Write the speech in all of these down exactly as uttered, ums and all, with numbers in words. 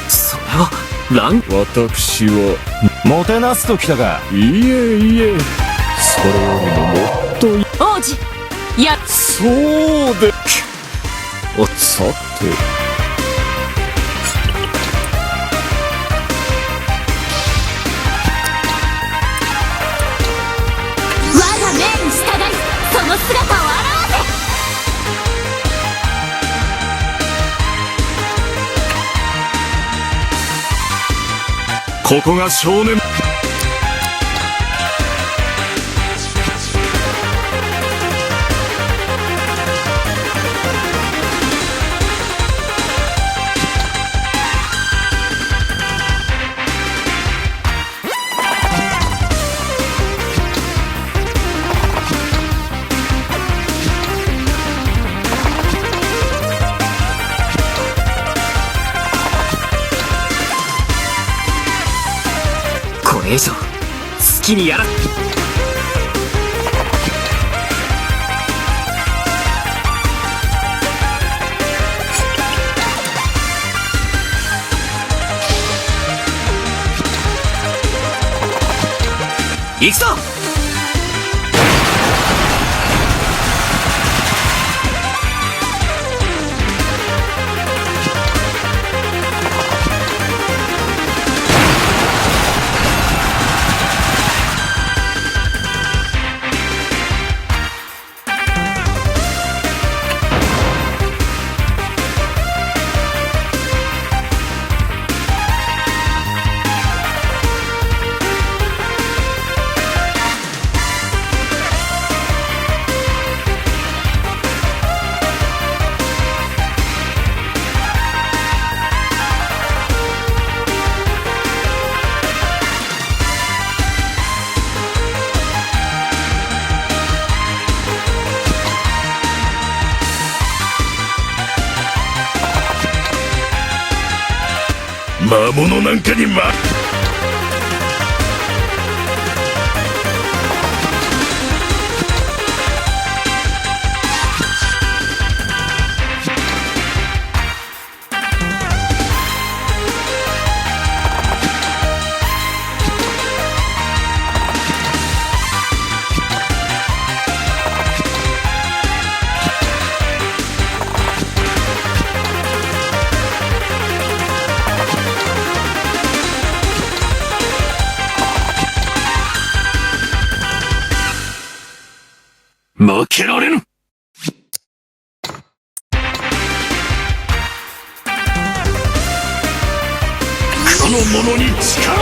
それは、ラン、私は、もてなすときたか。いえいえ、それよりももっとい、王子、いや、そうで、お、さて。我が命に従い、その姿を現せ。ここが少年。これ以上好きにやら、行くぞ！魔物なんかに、ま、負けられぬ。この者に力を！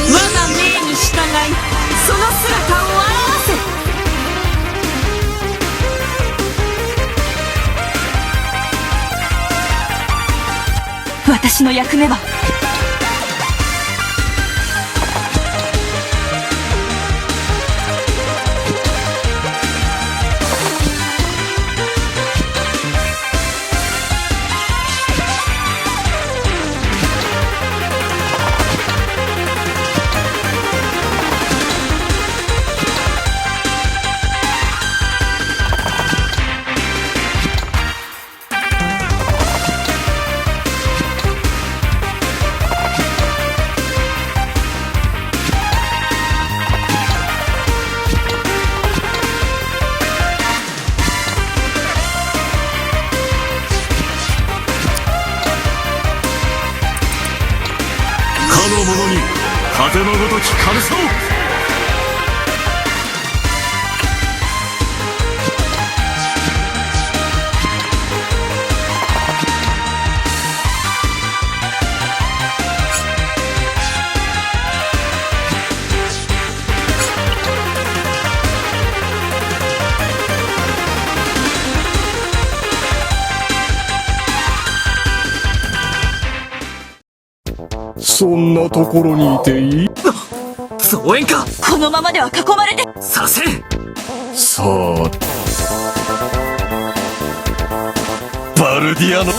我が命に従い、その姿を現せ。私の役目は。かの者に風のごときカルサを。そんなところにいていい？あ、増援か。このままでは囲まれて。させん。さあ、バルディアの。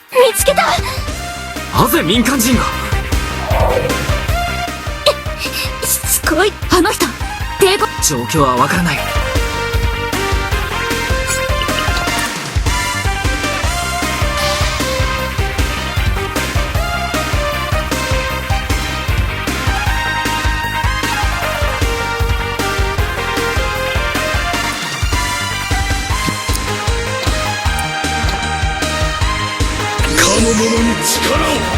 見つけた。なぜ民間人が？しつこい。あの人、抵抗。状況はわからない。かの者に力を。